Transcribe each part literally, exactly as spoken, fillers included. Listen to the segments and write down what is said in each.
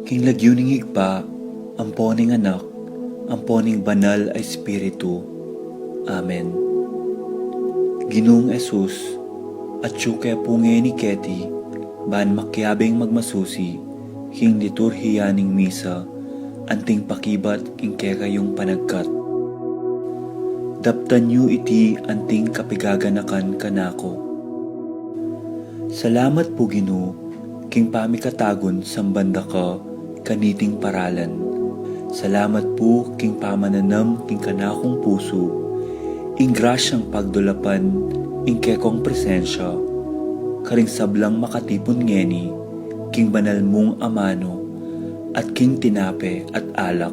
King lagyu ning Ibpa, ampo ning Anak, ampo ning Banal a Espiritu. Amen. Ginung Jesus, atyu ke pu ngeni keti, ban makiabing magmasusi king liturhiya ning misa, anting pakibat king kekayung panagkat. Daptan yu iti anting kapigaganakan kanaku. Salamat pu, Ginu, king pamikatagun samban da ka kaniting paralan. Salamat pu king pamananam king kanakung pusu, ing grasyang pagdulapan ing kekong presensya karing sablang makatipun ngeni king banal mung amanu at king tinape at alak.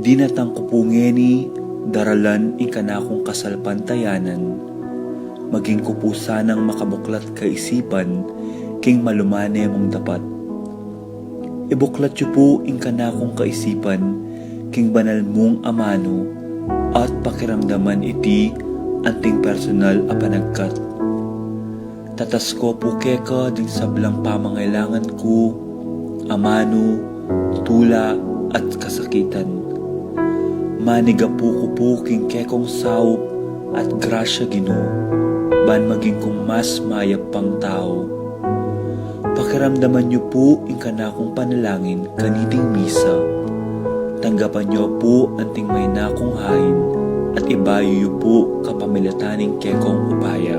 Dinatang ku pu ngeni daralan ing kanakung kasalpantayanan, maging ku pu sanang makabuklat kaisipan king malumane mung dapat. Ibuklat yu pu ing kanakung kaisipan king banal mung amanu at pakiramdaman iti anting personal a panagkat. Tatas ko pu keka ding sablang pamangailangan ku, amanu, tula, at kasakitan. Manigapu ku pu king kekong saup at grasya, Ginu, ban maging kung mas mayap pang tau. Pakiramdaman yu pu ing kanakung panalangin kaniting misa. Tanggapan yu pu anting maina kung hain at ibayu yu pu kapamilatan ning kekong upaya.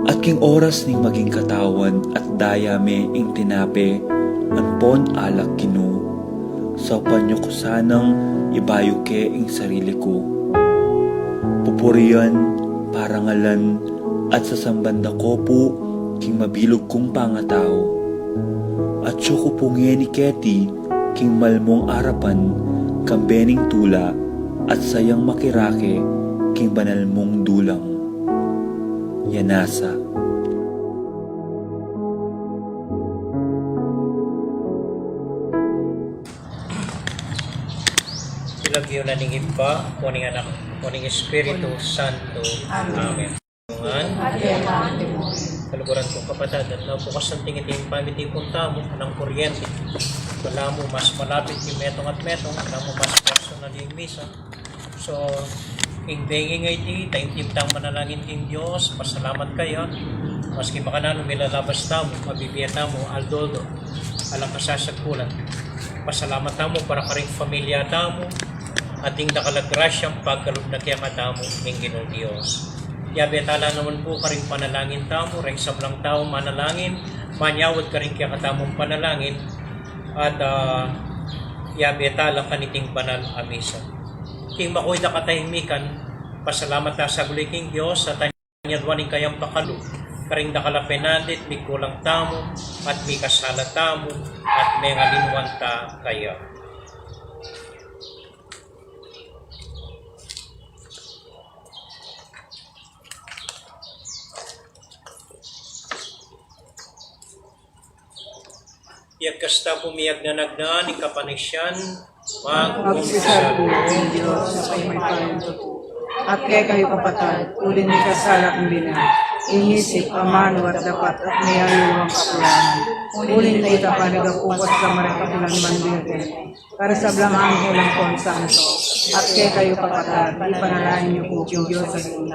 At king oras ning maging katawan at daya me ing tinape ampon alak, Ginu, saupan yu ku sanang ibayu ke ing sarili ku. Pupurian, parangalan, at sasamban da ko pu king mabilug kung pangatau. Atyu ku pu ngeni keti king malmung arapan kambe ning tula at sayang makirake king banal mung dulang. Yanasa. King lagyu na ning Ibpa, ampo ning Anak, ampo ning Espiritu Santo. Amen. Amen. Kaluguran kung kapatad, at napukasan ting iti ing pamitipun tamu, anang kuryente. Balamu mas malapit king metung at metung, balamu mas personal ing misa. So, king bengi a iti, taimtim tang manalangin king Dios, pasalamat kaya, maski makananu milalabas tamu, mabibie tamu, aldo-aldo, alang kasasagkulan. Pasalamat tamu para karing familia tamu, at ing dakal a grasyang pagkalub na kekatamu ning Ginung Dios. Yabe tala naman pu karing panalangin tamu, reng sablang tau manalangin, manyawad karing kekatamung panalangin, at, ah, yabe tala kaniting banal a misa. King makuid a katahimikan, pasalamat ta saguli king Dios, at anyadwan ing kayang pakalub karing dakal a penandit, mikulang tamu, at mikasala tamu, at mengalinwan ta kaya. Iyagkas ta pu miyagnanagnan ing kapanisian, magpapasalamat king Dios a mayupayang tutu. At kekayu kapatad, uling mikasala kaming bina, ing isip, amanu at dapat, at miyayaliwang kakulangan. Uling tita paligapu ku sa marang kapilan man bina, para sablang anghel ampon santo, at kekayu kapatad, ipanalangin yu pu king Dios a Ginu.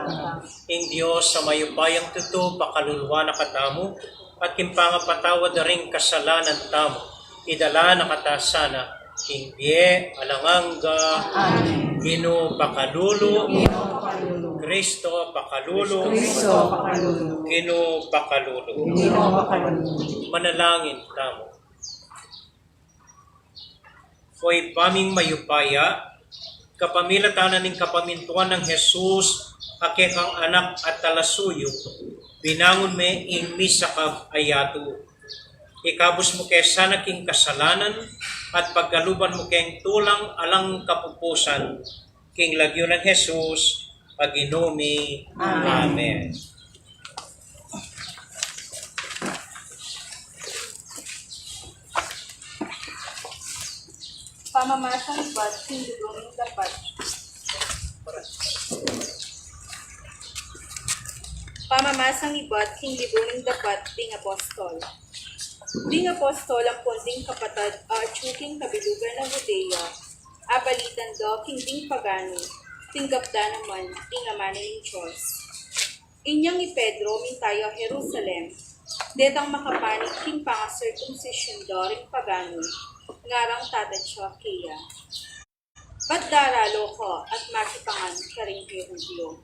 Ing Dios a mayupayang tutu, pakalulu na katamu, at king pangapatawad da ring kasalanan tamu, idala na kata sana king bie alang angga. Amen. Ginu pakalulu. Ginu pakalulu. Kristo pakalulu. Kristo pakalulu. Ginu pakalulu. Ginu pakalulu. Manalangin tamu. O Ibpa ming mayupaya, kapamilatan na ning kapamintuan nang Jesus, a kekang Anak at talasuyu, binangun me ing misakab a yatu. Ikabus mu ke sana king kasalanan, at pagkaluban mu keng tulang alang kapupusan, king lagyu nang Jesus a Ginu mi. Amen. Amen. Pamamasang ibat king libru ning dapat. Pamamasang ibat king libru ning dapat ding apostol. Ding apostol ampon ding kapatad a atyu king kabilugan a Judea, abalitan da king ding paganu, tinggap da naman ing amanu ning Dios. Inyang i Pedro minta ya Jerusalem, detang makapanik king pangasirkumsisyun da ring paganu, ngarang tatatsa keya. Bat daralo ka at makipangan karing Judio?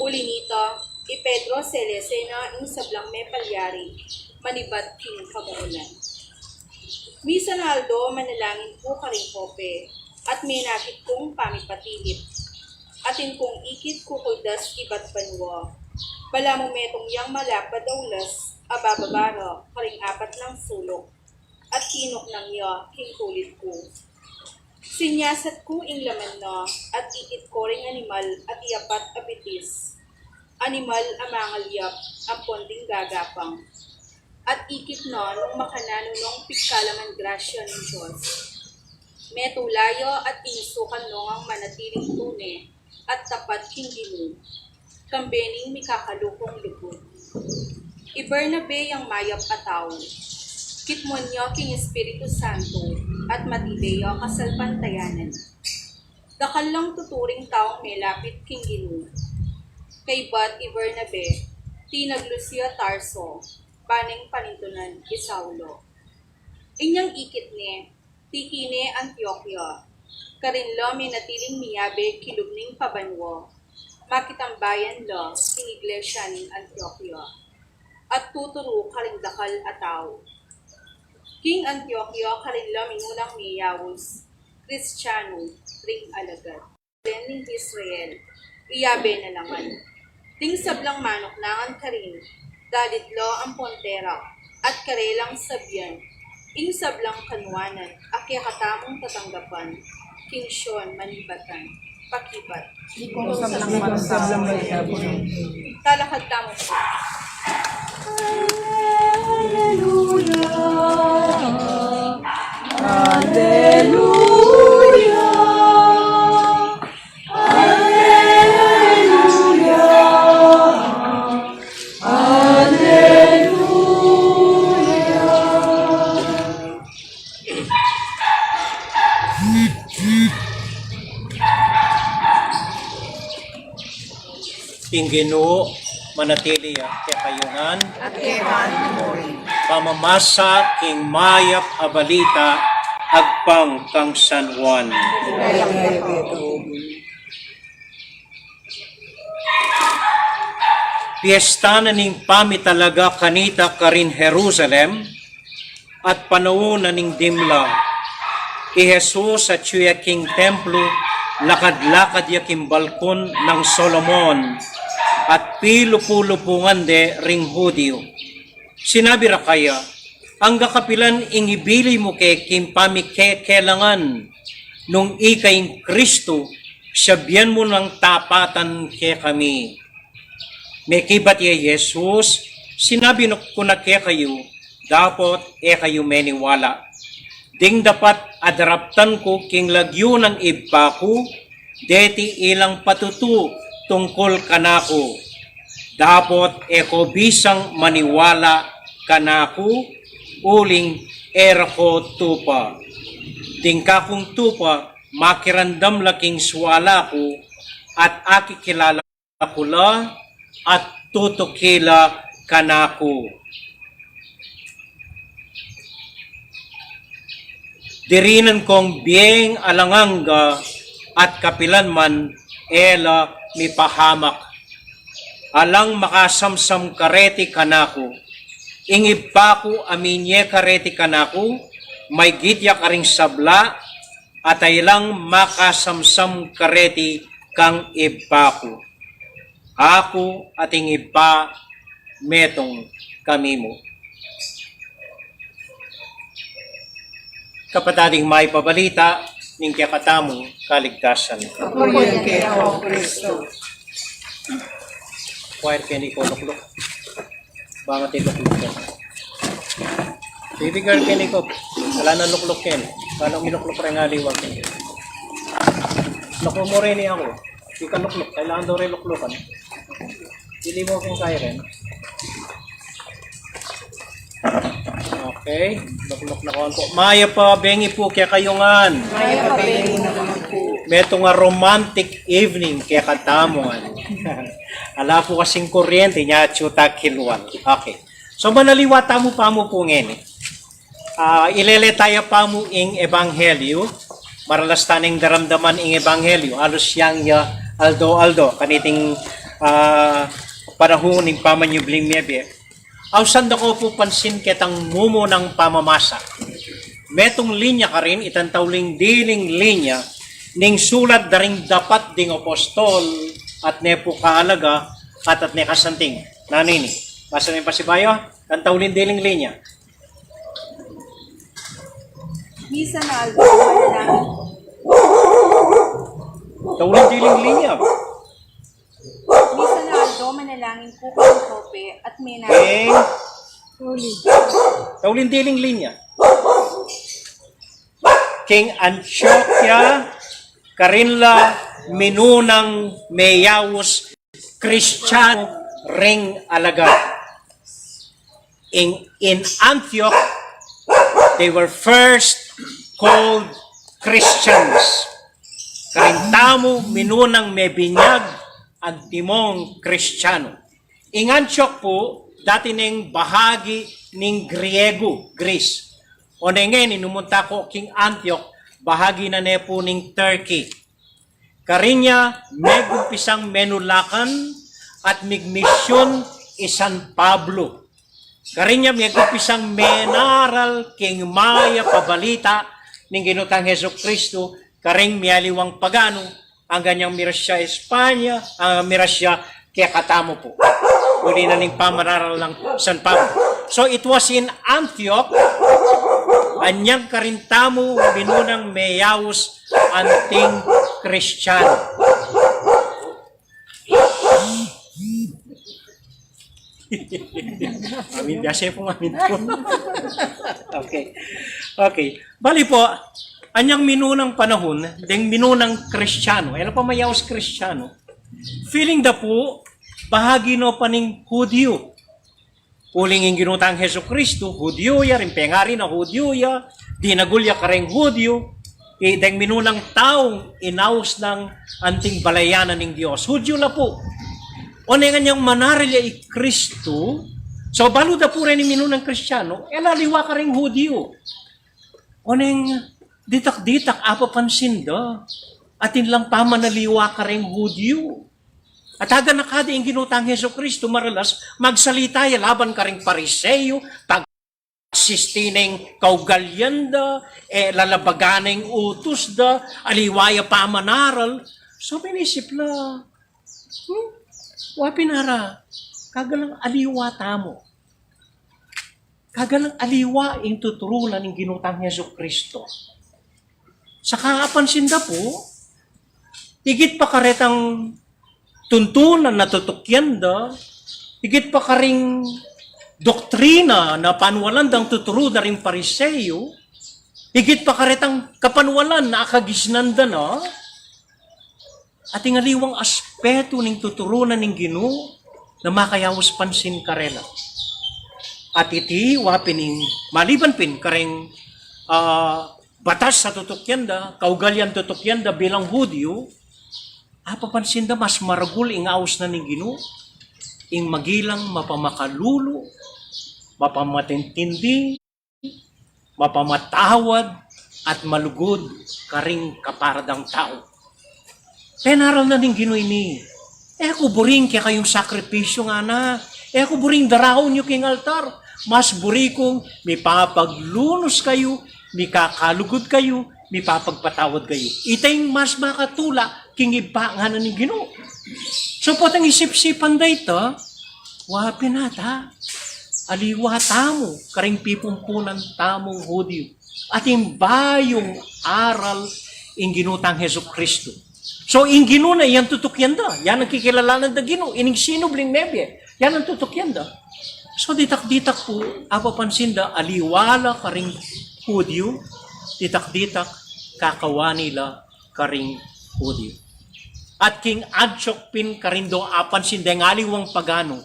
Uli nita, i Pedro selese na ing sablang mepalyari, manibat king kamulan. Misan a aldo manalangin ku karing Jope, at menakit kung pamipatilip. Atin kung ikit kukuldas ibat banua. Balamu metung yang malapad a ulas, abababa ra karing apat nang suluk, at kinuknang ya king tulid ku. Sinyasat ku ing laman na, at ikit ku ring animal at i apat a bitis, animal a mangalyap ampon ding gagapang. At ikit na nung makananu nong pigkalaman grasya ning Dios. Metula ya at inusukan no ngang manatiling tune at tapat king Ginu, kambe ning mikakalukung lugud. I Bernabe yang mayap a tau, kitmuan ya king Espiritu Santo at matibay ya kasalpantayanan. Dakal lang tuturing taung melapit king Ginu. Kaybat i Bernabe, tinaglu ya Tarso, baneng panintunan i Saulo. Inyang ikit ne, tiki ne Antioquia. Karin la menatiling miyabe kilub ning pabanua, makitambayan la king iglesia ning Antioquia, at tuturu karing dakal a tau. King Antioquia karin la minunang miyaus Kristiano ring alagad. Ning Israel, iyabe na la ngan. Ding sablang manuknangan karin, dalit la ampon tera, at karelang sabian, ing sablang kanuanan a kekatamung tatanggapan king Sion manibatan. Pakibat. Ikong sablang manuknangan. Talakad tamu. Alleluia. Alleluia. Alleluia. Alleluia. Ing Ginu manatili ya kekayu ngan. At keka mu rin. Pamamasa king mayap a balita agpang kang San Juan. Piesta na ning pamitalaga kanita karin Jerusalem, at panaun na ning dimla, i Jesus atyu ya king templo, lakad-lakad ya king balkon nang Solomon, at pilupu-lupungan de ring Judio. Sinabi ra kaya, "Angga kapilan ing ibili mu ke king pamikekelangan? Nung ika ing Kristu, sabian mu nang tapatan kekami." Mekibat ya i Jesus, "Sinabi ku na kekayu, dapot e kayu meniwala. Ding dapat a daraptan ku king lagyu nang Ibpa ku, deti ilang patutu tungkul kanaku. Dapot e ko bisang maniwala kanaku, uling e ra ko tupa. Ding kakung tupa, makiramdam la king suala ku, at akikilala ku la, at tutuki la kanaku. Dirinan kong bieng alang angga, at kapilan man e la mipahamak. Alang makasamsam kareti kanaku. Ing Ibpa ku a minye kareti kanaku, maygit ya karing sabla, at ay lang makasamsam kareti kang Ibpa ku. Aku at ing Ibpa, metung kami mu." Kapatad, ing mayap a balita ning kekatamung kaligtasan. Papurian ka, O Kristo. Choir, keni ko lukluk. Bangat i lukluk ken. Baby girl, keni ko. Ala na lukluk ken. Palu milukluk reng aliwa ken. Lukluk mu rin, e aku. Ika lukluk. Kailangan daw rin luklukan. Pili mu kung kaya rin. O, Okay, lukluk na ku pu. Mayap a bengi pu kekayu ngan. Mayap a bengi naman pu. Metung a romantic evening kekatamu ngan. Ala pu kasing kuryente, nya atyu ta kilwal. Okay. So, manaliwa tamu pamu pu ngeni. Ah, ilele ta ya pamu ing ebanghelyu. Maralas ta neng daramdaman ing ebanghelyu. Alus yang ya aldo-aldo kaniting, ah, panahun ning pamanyubling mebie. Ausan da ku pu pansin ketang mumunang pamamasa. Metung linya karin, itang tauling diling linya ning sulat da ring dapat ding apostol, at ne pu kaalaga, at at ne kasanting. Nanu ini? Basa ning pasibayu, itang tauling diling linya. Misan aldo manalangin. Tauling diling linya. Misan aldo manalangin ku kang Joppe at menaruk. King, tauling diling linya. King Antiokia, karin la minunang meyaus Kristiyan ring alagad. In, in Antioch, they were first called Christians. Karin tamu minunang mebinyag antimong Kristiyanu. Ing Antioch pu, dati neng bahagi ning Griegu, Greece. Oneng ngeni, numunta ku king Antioch, bahagi na ne pu ning Turkey. Karin ya megumpisang menulakan at migmisyun i San Pablo. Karin ya megumpisang menaral king mayap a balita ning Ginu tang Jesucristo karing mialiwang paganu, anggang yang miras ya Espanya, ah, miras ya kekatamu pu. Uli na ning pamanaral nang San Pablo. So, it was in Antioch, anyang karin tamu minunang meyaus anting Kristiyanu. Amin, biasa pung amin pu. Okay. Okay. Bali pu, anyang minunang panahun, deng minunang Kristiyanu, e la pa mayaus Kristiyanu, feeling da pu, bahagi no pa ning Hudyu. Uling ing Ginu tang Jesucristo, Hudyu ya, ring pengari na Hudyu ya, dinagul ya kareng Hudyu, i deng minunang taung inaus nang anting balayan na ning Dios. Hudyu la pu. Oneng anyang manaral ya i Kristu, so balu da pu reng minunang Kristiyanu, e la aliwa kareng Hudyu. Oneng ditak-ditak, apapansin da, atin lang pamanaliwa kareng Hudyu. At aganaka da ing Ginu tang Jesucristo, maralas, magsalita ya laban kareng Pariseo, pagsisti neng kaugalyan da, e, lalabagan neng utus da, aliwa ya pamanaral. So, minisip la, hmm? Wa pin ara, kagalang aliwa tamu. Kagalang aliwa ing tuturu na ning Ginu tang Jesucristo. Saka apansin da pu, igit pa karetang tuntunan na tutukyan da, igit pa karing doktrina na panualan dang tuturu da ring Pariseo, igit pa karetang kapanualan na akagisnan da na, ating aliwang aspetu ning tuturu na ning Ginu na makayaus pansin karela. At iti, wa pin ing, maliban pin kareng, ah, batas a tutukyan da, kaugalyan tutukyan da bilang Hudyu, apapansin da mas maragul ing aus na ning Ginu, ing magilang mapamakalulu, mapamatintindi, mapamatawad, at malugud karing kapara dang tau. Penaral na ning Ginu ini, e ku buring kekayung sakripisyu, ngana, e ku buring daraun yu king altar, mas buri kung mipapaglunus kayu, mikakalugud kayu, mipapagpatawad kayu. Ita ing mas makatula king Ibpa, ngana ning Ginu. So, potang isip-isipan da ita, wa pin ata, aliwa tamu karing pipumpunan tamung Hudyu. Ating bayung aral ing Ginu tang Jesucristo. So, ing Ginu na, yan tutukyan da, yan ing kikilalanan da Ginu, ining sinubling mebie, yan ing tutukyan da. So, ditak-ditak pu, apapansin da, aliwa la karing Hudyu, ditak-ditak, kakawani la karing Hudyu. At king Antioch pin karin do apansin deng aliwang paganu,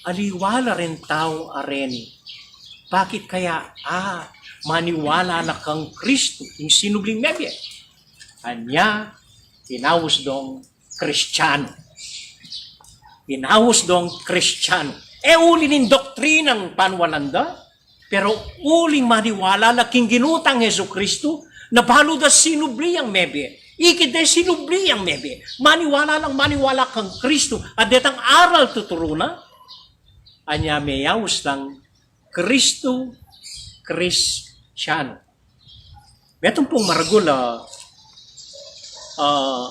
aliwa la ring taung areni. Bakit kaya? Ah, maniwala la kang Kristu, ing sinubling mebie. Anya, tinaus dong Kristiyanu. Tinaus dong Kristiyanu. E uli ning doktrinang panualan da, pero uling maniwala la king Ginu tang Jesucristo, na balu da sinubli yang mebie. Ikit de sinubli yang mebie. Maniwala lang, maniwala kang Kristu. At detang aral tuturu na, anya meyaus lang Kristu, Kristiyanu. Metung pung maragul a, ah,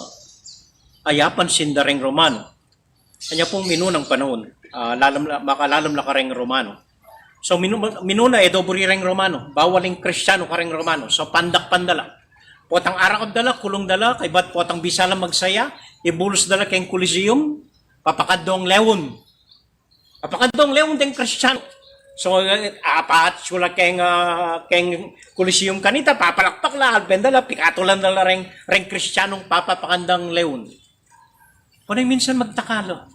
ayapan sinda reng Romano. Anya pung minunang panaun, ah, lalam la, makalalam la kareng Romano. So, minu-, minuna e do buri reng Romano, bawal ing Kristiyanu kareng Romano. So, pandakpan da la. Potang arakab da la, kulung da la, kaybat potang bisa la magsaya, ibulus da la keng Coliseum, papakadong leon. Papakadong leon deng Kristiyanu. So, eh, apat sula keng, ah, keng Coliseum kanita, papalakpak la, alben da la, pikatulan da la reng, reng Kristiyanung papapakadong leon. Kung minsan magtaka la,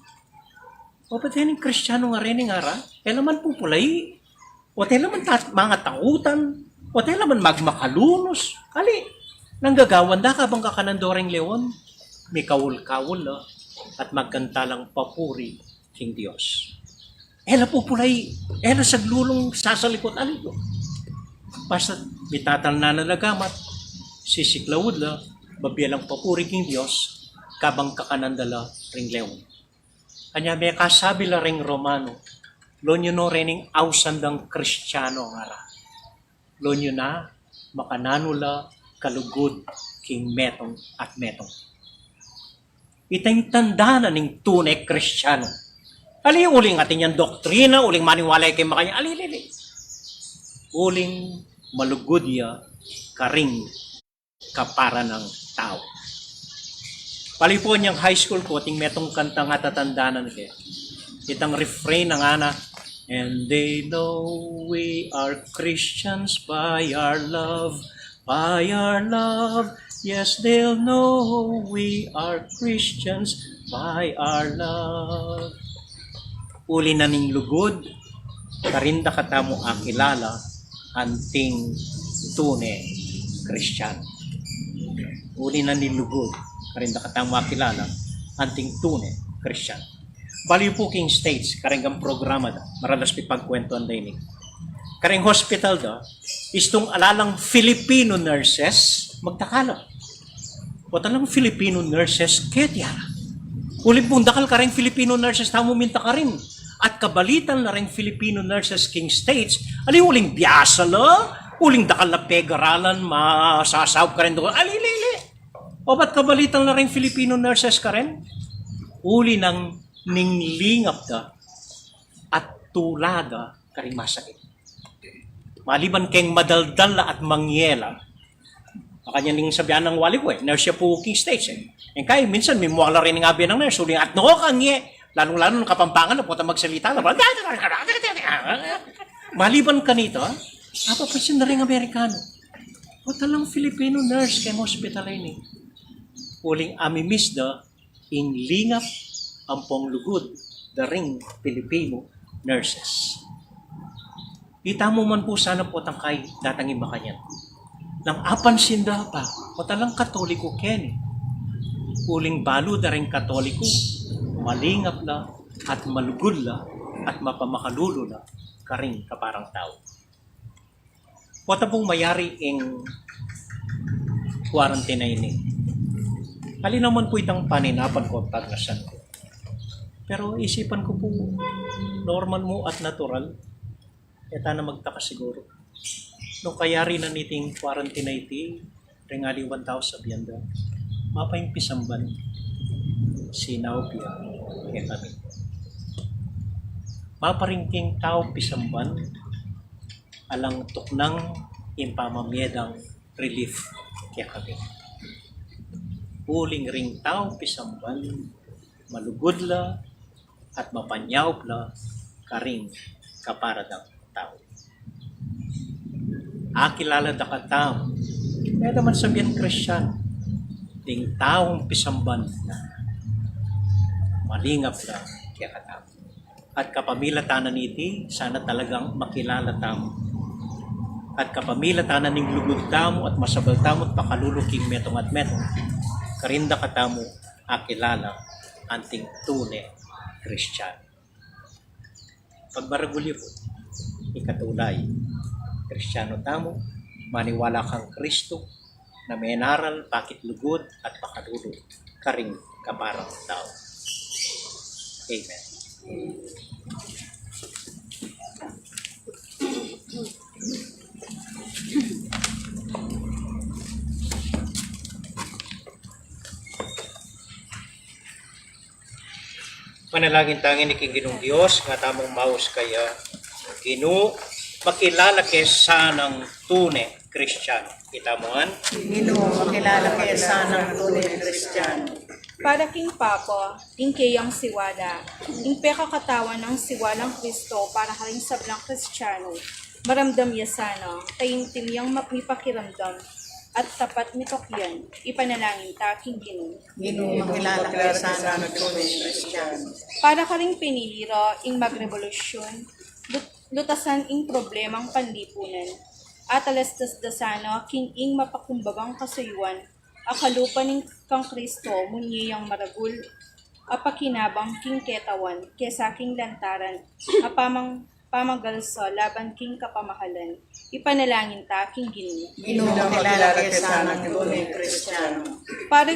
o, ba't ing Kristiyanu nga reni ngara? E la man pupulai. O, e la man ta-, mangatautan. O, e la man magmakalunus. Ali, nanggagawan da kabang kakanan do reng leon. Mikaul-kaul la, at magkanta lang papuri king Dios. E la pupulai, e la saglulung sasalikut, ali. Basta mitatalnan na la gamat, sisiklaud la, babie lang papuri king Dios, kabang kakanan da la ring leon. Anya mekasabi la reng Romano, lon yu no rening ausan dang Kristiyanu ngara. Lon yu na, makananu la kalugud king metung at metung. Ita ing tanda na ning tune Kristiyanu. Ali, uling atin yang doktrina, uling maniwala ya keng makanyan, ali, ali, ali. Uling malugud ya karing kapara nang tau. Pali pu inyang high school ku, ating metung kantang atatandanan ke. Itang refrain na ngana, "And they know we are Christians by our love, by our love. Yes, they'll know we are Christians by our love." Uli na ning lugud, karin dakatamu akilala anting tune Kristiyan. Uli na ning lugud, karin dakatamu akilala anting tune Kristiyan. Bali pu king States, kareng programa da, maralas pipagkwentuan da ini. Kareng hospital da, istung ala lang Filipino nurses, magtaka la. Potang Filipino nurses keti ara. Uling pung dakal kareng Filipino nurses tamu minta karin. At kabalitan la reng Filipino nurses king States, ali uling biasa la, uling dakal la pegaralan, masasaup karin do, ali, ali, ali. O, bat kabalitan la reng Filipino nurses karin? Uli nang ning lingap da at tula da karing masakit. Maliban keng madaldal la at mangye la. Makanyan ing sabian nang wali ku e, nurse ya pu king States e. Ing kai, minsan mimua la reni ing abie nang nurse, uling at no kang ye, lalung-lalu na Kapampangan na, potang magsalita la. Maliban kanita, apapansin da reng Amerikanu. Potang Filipino nurse keng hospital ini. Uling amimiss da ing lingap ampong lugud da ring Filipino nurses. Itamu man pu sana potang kai datang ing makanyan. Nang apansin da pa, potang Katoliko keni. Uling balu da ring Katoliko, malingap la at malugud la at mapamakalulu la karing kaparang tau. Pota pung mayari ing quarantine ini. Ali naman pu itang paninapan ku, pagnasan ku. Pero isipan ku pu, normal mu at natural. E ta na magtaka siguru. Nung kayari na niting quarantine iti, ring aliwang tau sabian da, mapa ing pisamban, sinaup ya kekami. Mapa ring king tau pisamban, alang tuknang ing pamamie dang relief kekami. Uling ring tau pisamban, malugud la at mapanyaup la karing kapara dang tau. Akilala da katamu, e da man sabian Kristiyan, ding taung pisamban, malingap la kekatamu. At kapamilatan na niti, sana talagang makilala tamu. At kapamilatan na ning lugud tamu at masabal tamu at pakalulu king metung at metung, karin da katamu akilala anting tune Kristiyan. Pagmaragul yu pu, ikatulay, Kristiyan tamu, maniwala kang Kristu, na menaral, pakitlugud, at pakalulu karing kaparang tau. Amen. Manalangin ta ngeni king Ginung Dios, nga tamung maus kaya. Ginu, makilala ke sanang tune Kristiyan. Itamu ngan. Ginu, makilala ke sanang tune Kristiyan. Para king Papa, ing keyang siwala, ing pekakatawan nang siwalang Kristo para karing sablang Kristiyanu, maramdam ya sana, taimtim yang ma-, mipakiramdam, at tapat mitukyan, ipanalangin ta king Ginu. Ginu, makilala ke sanang tune Kristiyan. Para karing pinili ra ing magrebolusyun, lut-, lutasan ing problemang panlipunan, at alastas da sana king ing mapakumbagang kasuyuan, a kalupa ning kang Kristo, munye yang maragul a pakinabang king ketawan kesa king lantaran a pamang-, pamagalsa laban king kapamahalan. Ipanalangin ta king Ginu. Ginu, makilala ke sanang tune Kristiyan. Para,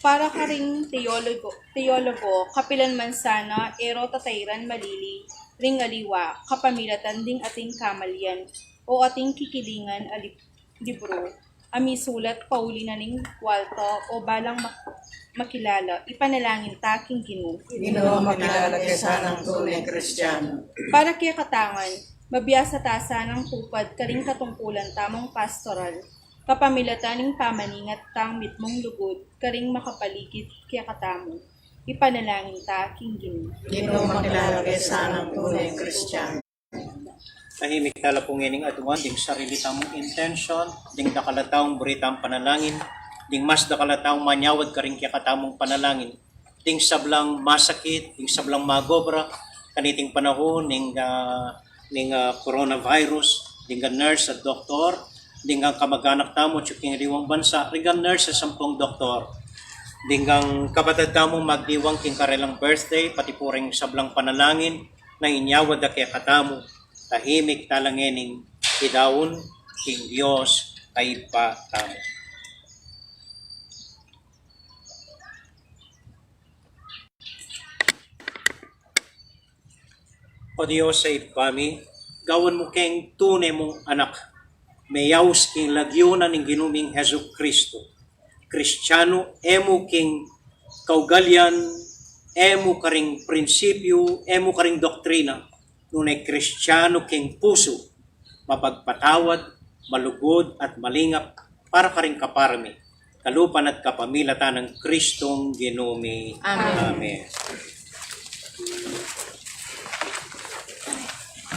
para karing teologo, teologo, kapilan man sana e ra tatairan malili ring aliwa, kapamilatan ding ating kamalian o ating kikilingan a lib-, libru a misulat pauli na ning walta o balang mak-, makilala, ipanalangin ta king Ginu. Ginu, makilala ke sanang tune Kristiyan. Para kekatamu ngan, mabiasa ta sanang tupad karing katungkulan tamung pastoral, kapamilatan ning pamaningat tang mitmung lugud karing makapaligid kekatamu, ipanalangin ta king Ginu. Ginu, makilala ke sanang tune Kristiyan. Tahimik tala pu ngening aduan ding sarili tamung intensyon, ding dakal a taung buri tang panalangin, ding mas dakal a taung manyawad karing kekatamung panalangin, ding sablang masakit, ding sablang magobra kaniting panahun ning, ah, ning, ah, coronavirus, ding nurse at doktor, ding kamaganak tamu atyu king aliwang bansa, ding nurse at sampung doktor, ding kapatad tamu magdiwang king karelang birthday, pati pu ring sablang panalangin, na inyawad da kekatamu, tahimik tala ngening idaun king Dios a Ibpa tamu. O Dios a Ibpa mi, gawan mu keng tune mung anak, meyaus king lagyu na ning Ginu ming Jesucristo. Kristiyanu, e mu king kaugalian, e mu karing prinsipyu, e mu karing doktrina, nune Kristiyanu king pusu, mapagpatawad, malugud at malingap para karing kapara mi, kalupa na at kapamilatan nang Kristong Ginu mi. Amen. Amen.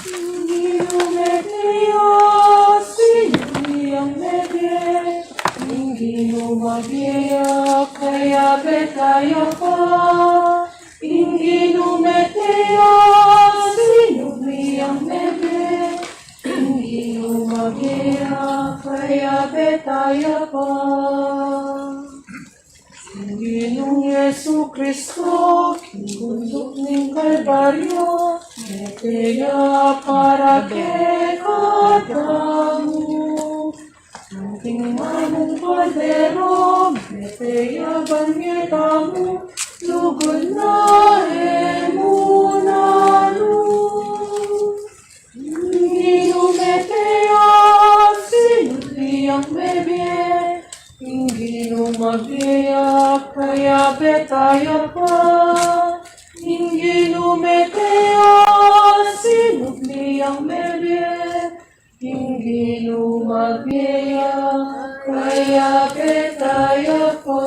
Ing Ginu mete ya, sinu yang mebie? Ing Ginu mabie ya, kayabe taya pa. Ing Ginu mete ya, sinu yang mebie? Ing Ginu mabie ya, kayabe taya pa. Ing Ginung Jesucristo, king kunduk ning Kalbaryo, mete ya para kekatamu. Anting manung kordero, mete ya ban kekatamu, lugud na e mu nanu. Ing Ginu mete ya, sinu yang mebie? Ing Ginu mabie ya, kayabe taya pa. Ing Ginu mete ya, sinu yang mebie? Ing Ginu mabie ya, kayabe taya pa.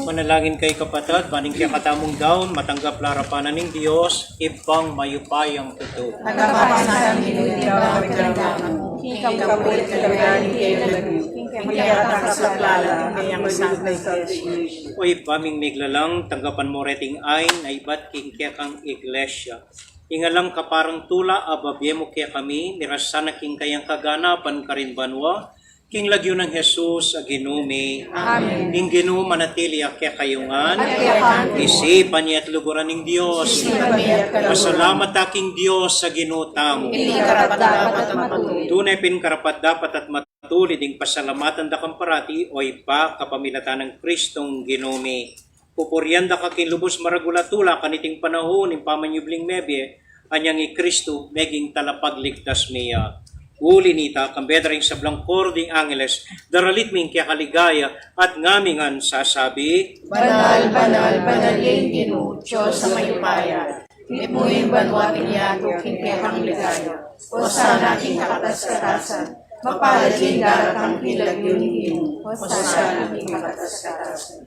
Manalangin kayu kapatad, ban ing kekatamung daun matanggap la arapan ning Dios, Ibpang mayupayang tutu. Tanggap na ning Ginu ing daun mi karin daun, king kabud at kabud ning kayang lagyu. King keka kasaplalan, king keka salvation. O Ibpa ming miglalang, tanggapan mu reting ain a ibat king kekang iglesia. Ing alang kaparang tula a babie mu kekami, miras sana king kayang kaganapan karin banua, king lagyu nang Jesus a Ginu mi. Amen. Ing Ginu manatili ya kekayu ngan. At keka mu. Isipan ye at luguran ing Dios. Isipan ye at luguran. Pasalamat ta king Dios a Ginu tamu. Ini karapat-dapat at matulid. Tune pin karapat-dapat at matulid ing pasalamatan da kang parati, o Ibpa, kapamilatan nang Kristong Ginu mi. Pupurian da ka king lubus maragul a tula kaniting panaun ning pamanyubling mebie, anyang i Kristu meging talapagligtas mi ya. Uli nita, kambe da ring sablang koro ding angeles, daralit mi ing keka ligaya, at ngami ngan sasabi: Banal, banal, banal ya ing Ginu, Dios a mayupaya. Mitmu ing banua at ing yatu king kekang ligaya. Osana king kakatas-katasan. Mapalad ya ing daratang king lagyu ning Ginu. Osana king kakatas-katasan.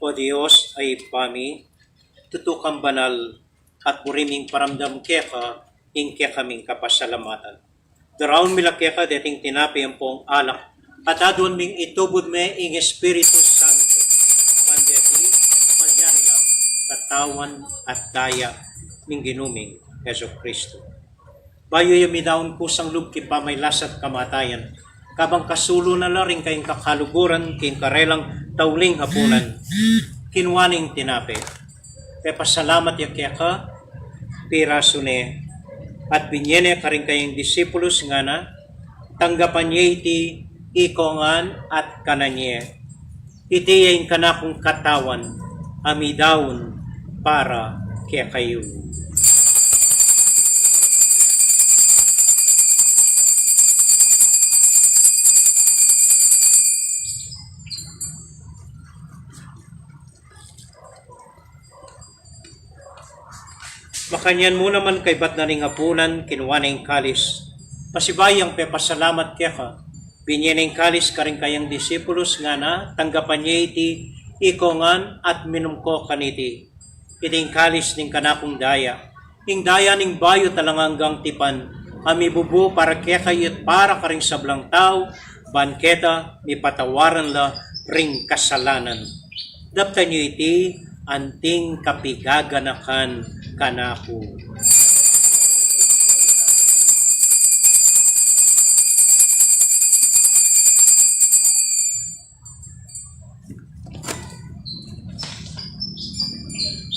O Dios a Ibpa mi, tutu kang banal, at buri ming paramdam keka ing kekaming kapasalamatan. Daraun mi la keka deting tinape ampong alak, at aduan ming itubud me ing Espiritu Santo, ban deti malyari lang katawan at daya ning Ginu ming Jesucristo. Bayu ya midaun kusang lub king pamagkasakit at kamatayan, kabang kasulu na la ring kayang kakaluguran king karelang tauling hapunan, kinua ne ing tinape, pepasalamat ya keka, pirasu ne, at binie ne karing kayang disipulus, ngana: Tanggapan ye iti ikong ngan at kanan ye. Iti ya ing kanakung katawan a midaun para kekayu. Makanyan mu naman kaybat na ning apunan, kinua ne ing kalis. Pasibayu yang pepasalamat keka, binie ne ing kalis karing kayang disipulus, ngana: Tanggapan ye iti ikong ngan at minum ko kaniti. Iti ing kalis ning kanakung daya, ing daya ning bayu at alang anggang tipan, a mibubu para kekayu at para karing sablang tau, ban keta mipatawaran la ring kasalanan. Daptan yu iti anting kapigaganakan kanaku.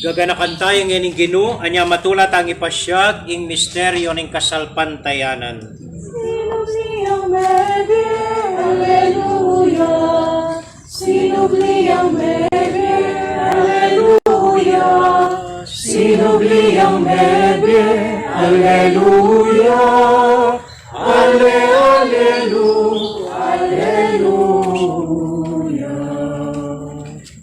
Gaganakan taya ngeni ning Ginu, anya matula tang ipasiag ing misteryu ning kasalpantayanan. Sinubli yang mebie, aleluya. Sinubli yang mebie, aleluya. Sinubli yang mebie, aleluya. Ale, alelu, aleluya.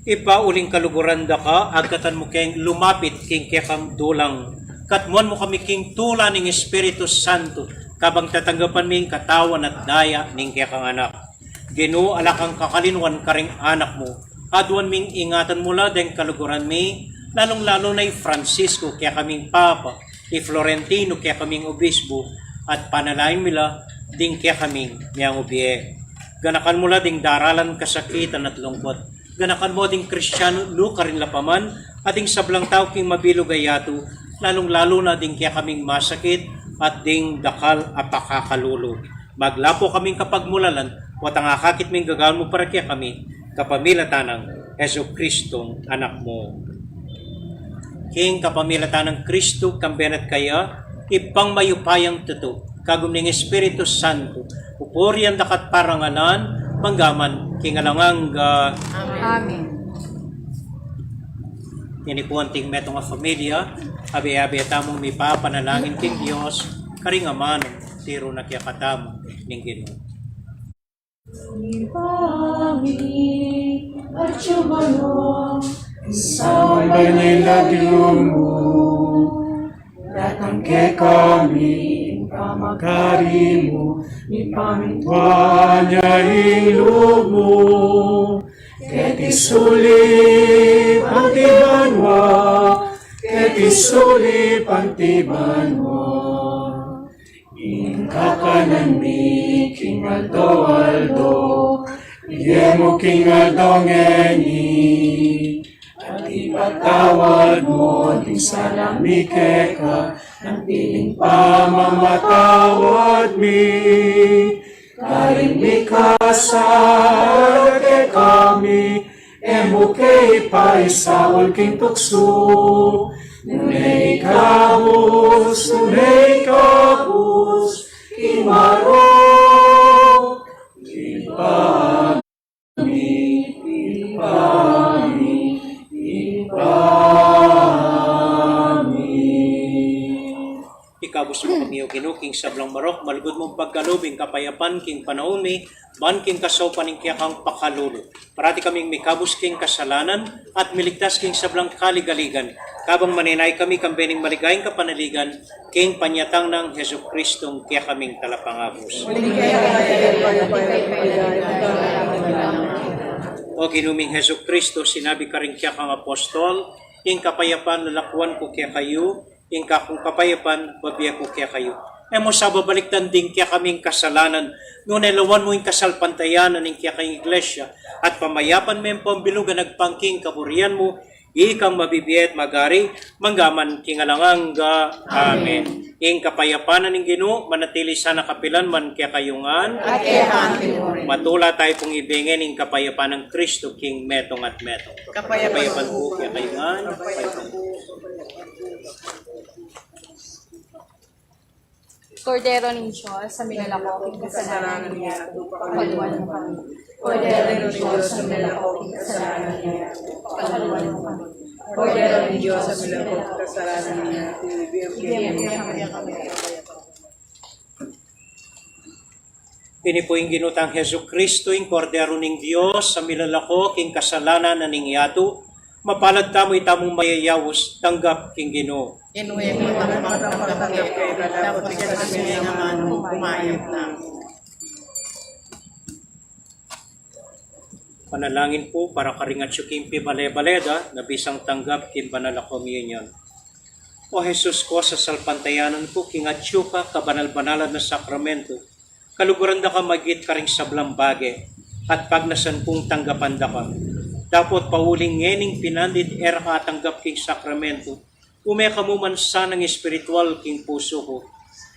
Ibpa, uling kaluguran da ka, agkatan mu keng lumapit king kekang dulang. Katmuan mu kami king tula ning Espiritu Santo, kabang tatanggapan mi ing katawan at daya ning kekang Anak. Ginu, ala kang kakalinuan karing anak mu. Aduan ming ingatan mu la deng kaluguran mi, lalung-lalu na i Francisco, kekaming Papa, i Florentino, kekaming Obispo, at panalangin mi la ding kekaming miyangubie. Ganakan mu la ding daralan kasakitan at lungkut. Ganakan mu ding Kristiano nukarin la pa man, at ding sablang tau king mabilug a yatu, lalung-lalu na ding kekaming masakit, at ding dakal a pakakalulu. Maglapu kaming kapagmulalan, potang akakit ming gagawan mu para kekami, kapamilatan nang Jesucristong Anak mu. King kapamilatan nang Kristu, kambe na at kaya, Ibpang mayupayang tutu, kagum ning Espiritu Santo, pupurian da ka at parangalan, mangga man king alang angga. Amen. Ini pu anting metung a familia, abe-abe tamung mipapanalangin king Dios, karing amanung tiru na kekatamu ning Ginu. Ibpa mi, atsu ka banua, misamban ya ing lagyu mu, datang kekami ing pamagari mu, mipamintuan ya ing lub mu, keti sulip anti banua, keti sulip anti banua. Ing kakanan mi king aldo-aldo, ibie mu king aldo ngeni, at ipatawad mu ding sala mi keka, anti ing pamamatawad mi karing mikasala kekami, e mu ke paisaul king tuksu, nune ikabus, nune ikabus king marok. Ibpa mi, Ibpa mi, Ibpa mi. Ikabus mu kami, O Ginu, king sablang marok, malugud mung pagkalub ing kapayapan king panaun mi, ban king kasaupan ning kekang pakalulu, parati kaming mikabus king kasalanan at miligtas king sablang kaligaligan, kabang manenaya kami kambe ning maligayang kapanaligan king panyatang nang Jesucristong kekaming Talapangabus. O Ginu ming Jesucristo, sinabi karing kekang apostol, ing kapayapan lalakuan ku kekayu, ing kakung kapayapan bibie ku kekayu. E mu sa babalikdan ding kekaming kasalanan, nune lawan mu ing kasalpantayanan ning kekang Iglesia, at pamayapan me ampong bilug a agpang king kaburian mu, ikang mabibie at magari, mangga man king alang angga. Amen. Ing kapayapan na ning Ginu manatili sana kapilan man kekayu ngan. At keka mu rin. Matula tayu pung ibie ngan ing kapayapan nang Kristo king metung at metung. Kapayapan ku kekayu ngan. Kapayapan ku. Kordero ning Dios, a milalako king kasalanan ning yatu, pakaluan mu kami. Kordero ning Dios, a milalako king kasalanan ning yatu, pakaluan mu kami. Kordero ning Dios, a milalako king kasalanan ning yatu, ibie mu kekami. Ini pu ing Ginu tang Jesucristo, ing Kordero ning Dios, a milalako king kasalanan na ning yatu. Mapalad tamu, itamu mayayaus tanggap king Ginu. Inuwe ku tanggap, tanggap keka, dapot ika ing amanu, kumayap na. Panalangin pu para karing atyu king pibale-bale da, na bisang tanggap king banal a komunyon. O Jesus ku, sasalpantayanan ku king atyu ka kabanal-banalan a sakramento, kaluguran da ka magit karing sablang bage, at pagnasan kung tanggapan da ka. Dapot pauling ngening pinandit e ra ka atanggap king sakramento, ume ka mu man sanang espiritual king pusu ku.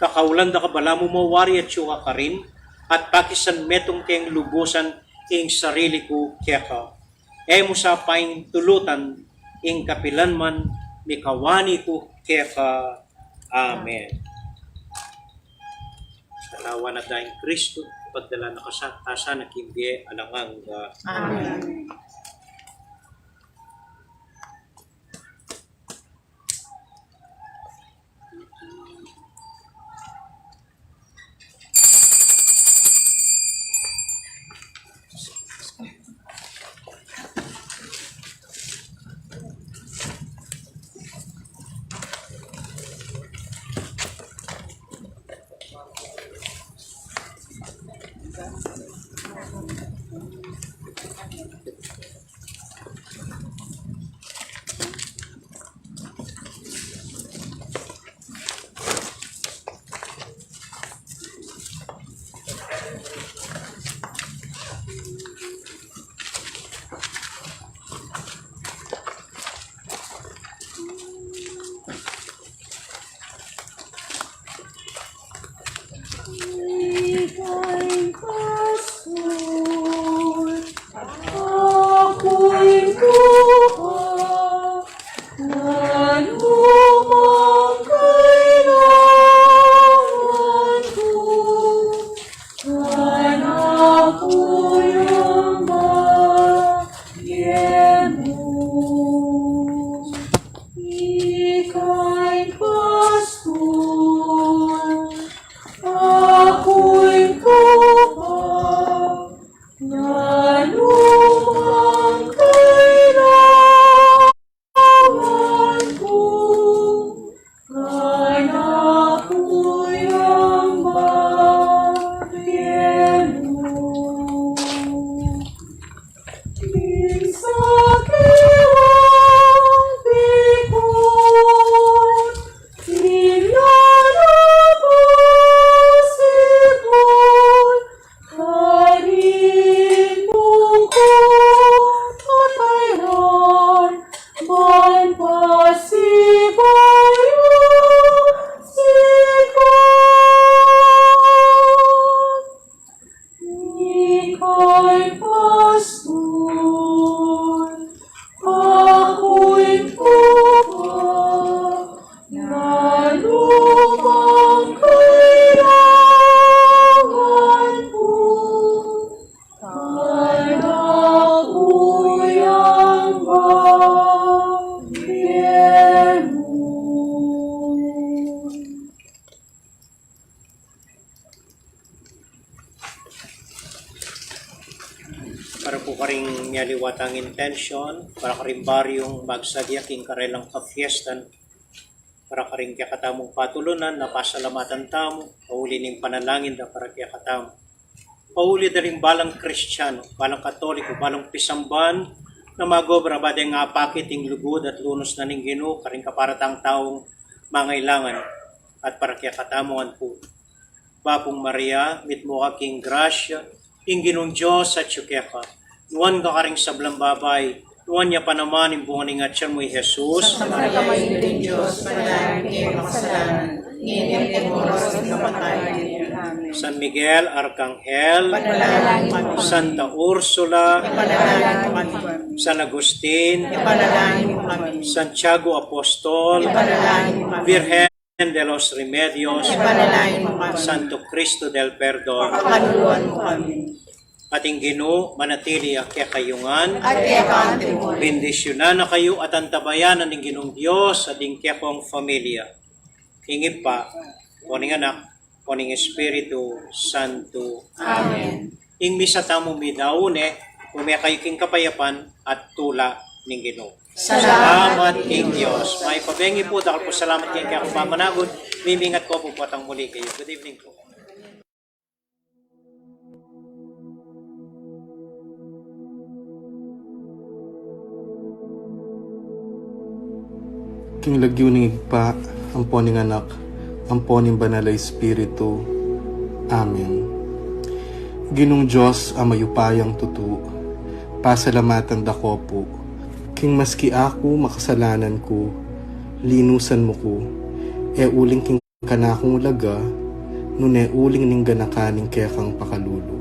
Kakaulan da ka balamu mawari atyu ka karin, at pakisan metung keng lubusan ing sarili ku keka. E mu sa paintulutan ing kapilan man mikawani ku keka. Amen. Sa katawan at daya nang Kristo, pagdala na ka sa, ta sana king bie alang angga. Amen. Karing mialiwa tang intensyon, para karing baryung magsadya king karelang kafiestan, para karing kekatamung patulunan, na pasalamatan tamu, pauli ning panalangin da para kekatamu. Pauli da ring balang Kristiano, balang Katoliko, balang pisamban, na magobra ba deng apakit ing lugud at lunus na ning Ginu, karing kapara tang taung mangailangan, at para kekatamu ngan pu. Bapung Maria, mitmu ka king grasya, ing Ginung Dios atyu keka. Nuan ka karing sablang babai, nuan ya pa naman ing bunga ning atyan mu, i Jesus. Santa Maria, Indu ning Dios, ipanalangin mu kaming makasalanan, ngeni at king oras ning kamatayan mi. Amen. San Miguel Arkanghel, ipanalangin mu kami. Santa Ursula, ipanalangin mu kami. San Agustin, ipanalangin mu kami. Santiago Apostol, ipanalangin mu kami. Virgen de los Remedios, ipanalangin mu kami. Santo Cristo del Perdon, pakaluluan mu kami. At ing Ginu manatili ya kekayu ngan. At keka mu rin. Bendisyunan na kayu at antabayanan ning Ginung Dios at ing kekong familia. Ing Ibpa, ampo ning Anak, ampo ning Espiritu Santo. Amen. Ing misa tamu midaun ne, ume kayu king kapayapan at tula ning Ginu. Salamat king Dios. Mayap a bengi pu, dakal pung salamat king kekayung pamanagud, mimingat ku pu potang muli kayu. Good evening pu. King lagyu ning Ibpa, ampo ning Anak, ampo ning Banal a Espiritu. Amen. Ginung Dios a mayupayang tutu, pasalamatan da ko pu, king maski aku makasalanan ku, linusan mu ku, e uling king kanakung laga, nune uling ning ganakan ning kekang pakalulu.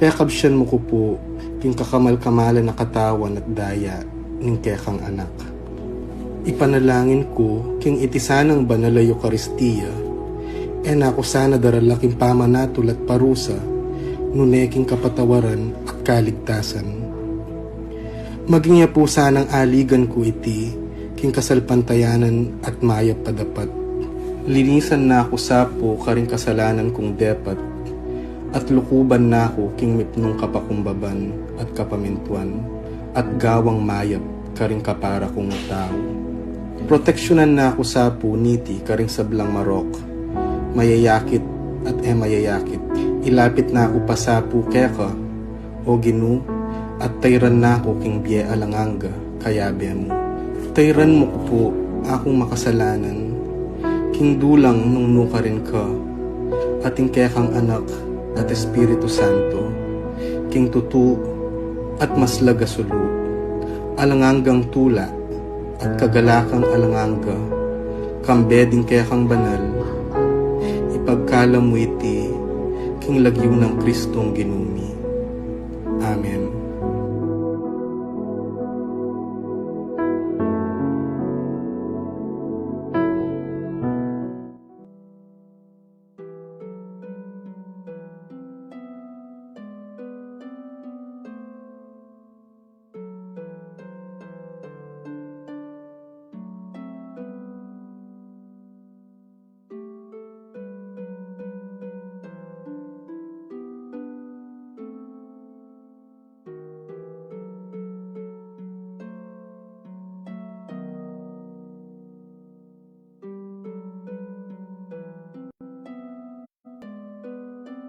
Pekabsian mu ku pu king kakamal-kamalan a katawan at daya ning kekang Anak. Ipanalangin ku king iti sanang banal a Eukaristia, e na ku sana darala king pamanatul at parusa, nune king kapatawaran at kaligtasan. Maging ya pu sanang aligan ku iti king kasalpantayanan at mayap a dapat. Linisan na ku sa pu karing kasalanan kung depat, at lukuban na ku king mipnung kapakumbaban at kapamintuan, at gawang mayap karing kapara kung tau. Proteksyunan na ku sa pu niti karing sablang marok, mayayakit at e mayayakit. Ilapit na ku pa sa pu keka, O Ginu, at tayran na ku king bie alang angga, kayabe mu. Tayran mu ku pu akung makasalanan, king dulang nung nukarin ka, at ing kekang Anak at Espiritu Santo, king tutu at maslag a sulu, alang anggang tula, at kagalakan alang angga, kambe ding kekang banal, ipagkalam mu iti king lagyu nang Kristong Ginu mi. Amen.